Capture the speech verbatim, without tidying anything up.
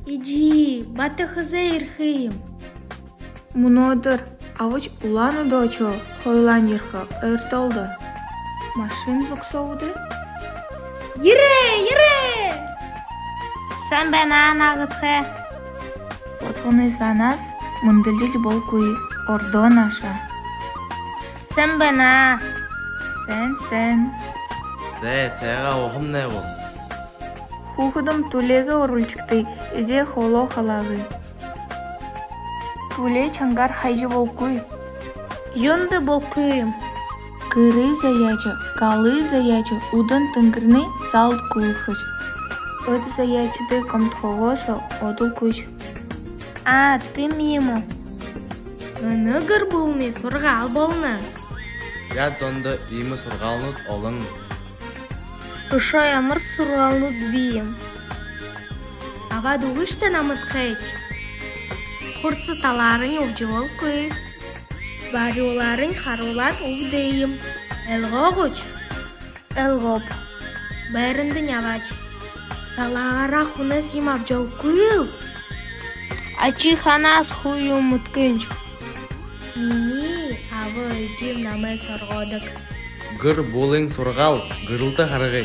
Эжы, бата хэзээ ерэхэ юм? Мүнөөдэр. Абаш Улаан-Үдэ ошоо, хоолойн ерэхэ, ойртоол даа. Машина зогсоо гүт? Ерээ, ерээ! Сайн байна, нагасхай. Босхоной саанаас мүндэлжэ болохогүй, ордоо наашаа. Сайн байна. Сайн, сайн. Зай, цайгаа уухамнай гү? Хүүхэдэм түлеэгээ оруулжагты, эжы хоолоо халаагты. Түлеэ чангаар хайжа болохогүй. Юундэ болохогүй юм? Гэрэй заяаша, галай заяаша, үдэн тэнгэринэй залда гүйлхэш. Эд заяашадай гомдохоогоо соо одолгүйш. А, тиимэ юм гү? Энэ гэр бүлэнэй сургаал болоно. Яа, зондо иимэ сургаалнууд олон. Үшөө ямар сургаалнууд бии юм? Абаад үгыш даа, намадхайш. Хурса талаарынь үгэжэ болохогүй. Бариулаарынь харуулаад үгэдэг юм. Ойлгоо гүш? Ойлгооб. Байрандань абааш. Залаагаараа хүнһөө юумэ абажа болохогүй. А ши хаанаас хуу юумэ мэдэхэ юм? Минии аба эжым намайе сургадаг. Гэр бүлын сургаал гэрэлтэ харгы.